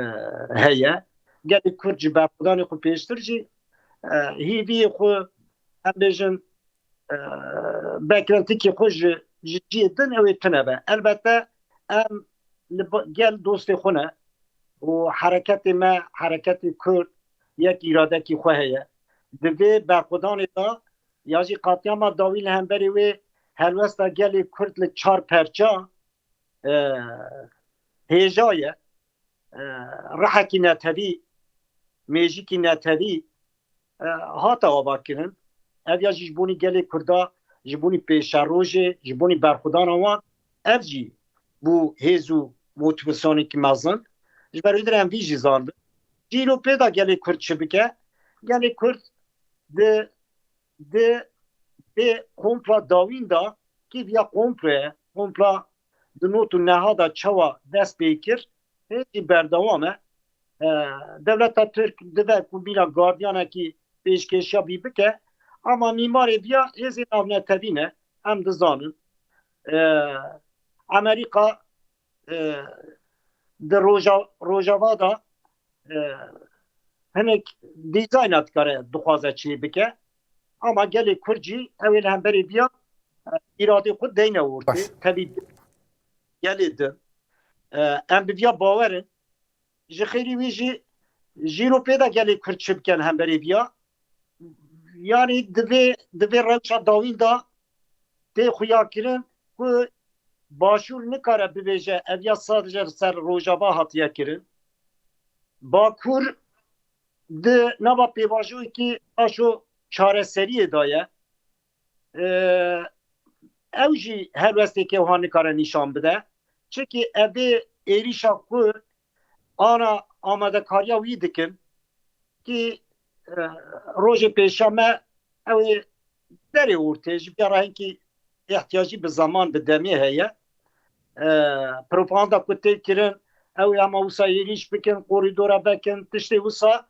heye. Gelê Kurd ji berxwedanê xwe pêştir jî, e, hêviyê xwe, em bêjin, e, beklentikê xwe ji, ji cihê din ew ê tune be. Elbette em li ba-, gel dostê xwe ne û hereketê me, hereketê Kurd yek îradekî xwe heye. Di vê berxwedanê de ya jî qatiyama dawî li hemberî wê helwesta gelê Kurd li çar perça, e, hêja ye. E, rihekî netewî, mêjikî netewî, e, hate avakirin. Ev ya jî ji bonî gelê Kurda, ji bonî pêşerojê, ji bonî berxwedana wan, ev jî bû hêz û motivasyonekî mezin. Ji ber wê dirê em vî jî zanibin. Jî îro pê de gelê Kurd çi bike? Gelê Kurd di, di vê kompla dawîn de, kî viya komplo ye, kompla di not û neha de çawa dest pê kir, hê jî berdewam e. E, dewleta Tirk dibe ku mîna gardiyanekî pêşkêşiya vî bike, ama mîmarê viya hêzên navnetewî ne, em dizanin. E, Amerîka, e, di roja-, Rojava de, e, hinek dîzayna dikare dixwaze çê bike. Ama gelê Kurd jî ew ê li hemberî viya, e, îradê xwe deyne ortê. Baş. Tevî gelê din. E, em bi viya bawer in. Ji xêrî wî jî jî îro pê de gelê Kurd çi bikin hemberî viya. Yanî di vê, di vê rewşa dawîn de tê xuyakirin ku Başûr nikare bibêje ev ya sadece li ser Rojava hatiye kirin. Bakur di nava pêvajoyekî taşo çareseriyê de ye. Ee, ew jî helwesteke wiha nikare nîşan bide. Çimkî ev ê êrîşa ku ana amadekariya wî dikin, kî, e, rojê pêşiya me ew ê derê ortê, ji vê re hinkî ihtiyacî bi zeman, bi demê heye. E, propaganda ku tê kirin, ew ê hema wisa êrîş bikin, korîdora vekin, tiştê wisa,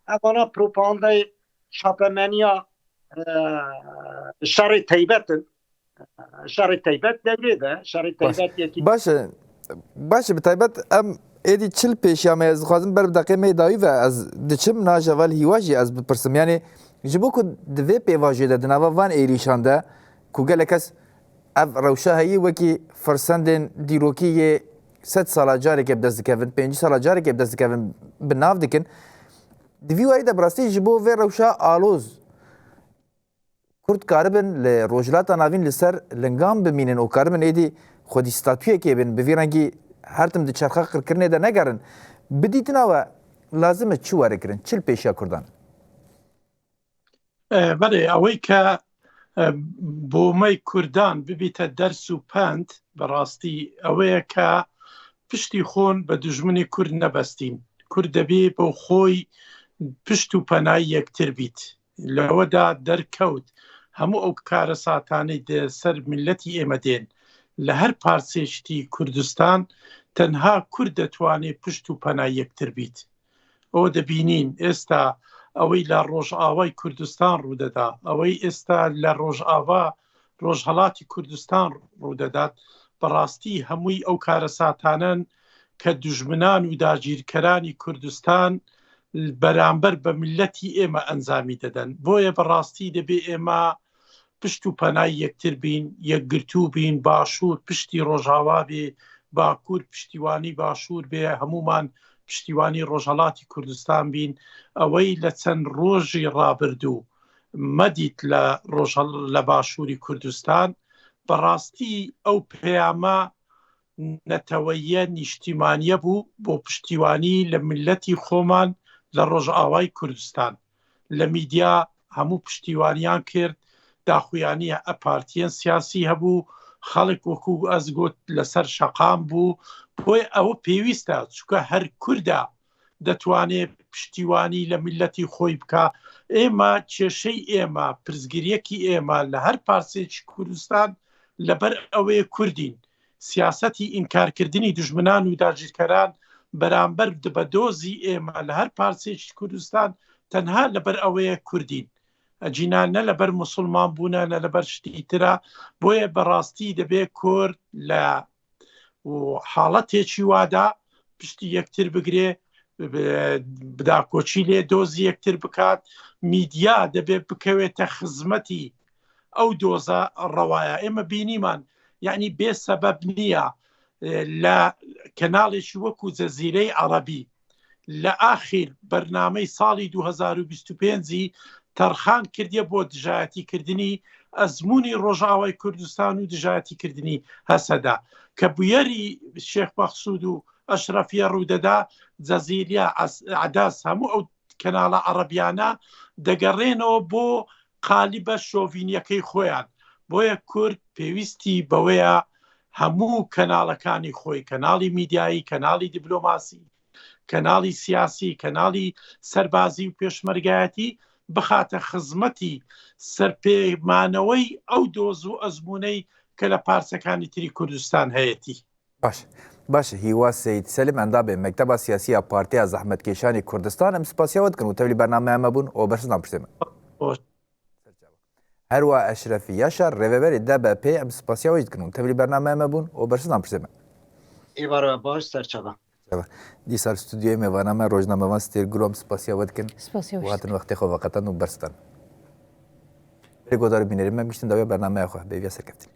evana propagandayê çapemeniya, e, şerê teybet in. Şerê teybet dewrê de, şerê Baş. teybet yekî Baş e. Baş e, bi taybet em êdî çil pêşiya me, ez dixwazim ber bi deqê me yê dawî ve ez diçim, najevel hîwa jî ez bipirsim. Yani ji bo ku di vê pêvajoyê de, di nava van êrîşan de ku gelek kes ev rewşa heyî wekî firsendên dîrokî yê sed sala careke bi dest dikevin, pêncî sala careke bi dest dikevin, bi nav dikin. Di vî warî de bi rastî ji bo vê rewşa aloz Kurd karibin li Rojhilata Navîn li ser lingan bimînin û karibin êdî xwedî statuyekê bin, bi vî rengî her tim di çerxa qirkirinê de negerin. Bi dîtina we lazim e çi were kirin? Çi li pêşiya Kurdan? E, belê, ewey ke, e, bo me Kurdan bibîte ders û pend, bi rastî ew ê ke piştî xwe bi dijminê Kurd nebestîn. Kurd debê bo xwe pişt û penayî yektir bît. Li we de derkewt hemû ew karesatanê di ser miletî ême tên. Li her parsêştî Kurdistan tenha Kurd detwanê pişt û pena yektir bît. Ew dibînîn êsta ewey li Rojavayê Kurdistan rûdeda, ewey êsta li Rojava, Rojhelatî Kurdistan rûdedat. Bi rastî hemûyî ew karesatanen ke dijminan û dagîrkeranî Kurdistan beramber bi miletî ême encamî didin. Boye bi rastî dibê ême pişt û penayî yektir bîn, yekgirtû bîn, Başûr piştî Rojava bê, Bakur piştîwanî Başûr bê, hemûman piştîwanî Rojhelatî Kurdistan bîn. Ewey li çend rojî rabirdû me dît li Rojhel-, li Başûrî Kurdistan. Bi rastî ew peyama neteweyiye nîştîmaniye bû bo piştîwanî li miletî xoman li Rojavayê Kurdistan. Li mîdya hemû piştîwaniyan kir, daxuyaniya e partiyên siyasî hebû, خەڵک وەکو ئەز گوت لەسەر شەقام بوو. بۆیە ئەوە پێویستە، چونکە هەر کوردە دەتوانێت پشتیوانی لە میلەتی خۆی بکە. ئێمە، کێشەی ئێمە، پرسگریەکی ئێمە لە هەر پارچەیەکی کوردستان لەبەر ئەوەیە کوردین. سیاسەتی ئینکارکردنی دوژمنان و داگیرکەران بەرامبەر بە دۆزی ئێمە لە هەر پارچەیەکی کوردستان تەنها لەبەر ئەوەیە کوردین. ئەجینا نە لەبەر موسڵمان بوونە، نە لەبەر شتی ترە. بۆیە بەڕاستی دەبێ کورد لە و حاڵەتێکی وادا پشتی یەکتر بگرێ، ب-، بداکۆچی لێ دۆزی یەکتر بکات. میدیا دەبێت بکەوێتە خزمەتی ئەو دۆزە ڕەوایە. ئێمە بینیمان، یعنی، بێ سەبەب نییە، ئێ، لە کەناڵێکی وەکو جەزیرەی عەڕەبی لە ئاخیر بەرنامەی ساڵی دوو هەزار و بیست و پێنج تەرخان کردیە بۆ دژایەتیکردنی ئەزموونی ڕۆژاوای کوردستان و دژایەتیکردنی هەسەدە، کە بویەری شێخ مەخسوود و ئەشرەفیە ڕوودەدا. جەزیرە، ئەس-، عەداس، هەموو ئەو کەناڵە عەڕەبیانە دەگەڕێنەوە بۆ قالیبە شۆڤینیەکەی خۆیان. بۆیە کورد پێویستی بەوەیە هەموو کەناڵەکانی خۆی، کەناڵی میدیایی، کەناڵی دیبلۆماسی، کەناڵی سیاسی، کەناڵی سەربازی و پێشمەرگایەتی بخاتە خزمەتی سەرپێمانەوەی ئەو دۆز و ئەزموونەی کە لە پارچەکانی تری کوردستان هەیەتی. باش. باش، هیوا سید سلیم، ئەندامê Mekteba Siyasî ya Partiya Zehmetkêşanê Kurdistan, em spasiya we dikin û tevlî bernameya me bûn û bersiv dan pirsê me. Her wa Eşrefî Yaşar, rêveberê D B P, em spasiya we jî dikin û tevlî bernameya me bûn û bersiv dan pirsê me. Êvara baş, serçava. Dîsa li stûdyoyê mêvana me, rojnamevan Stêr Gulo, em spasiya we dikin. Spasiya we jî dikin. Hatin wextê xwe veqetan û bersiv dan. Berê guhdar û bînerê me, em giştin dawiya bernameya xwe. Bêviya serkeftinê.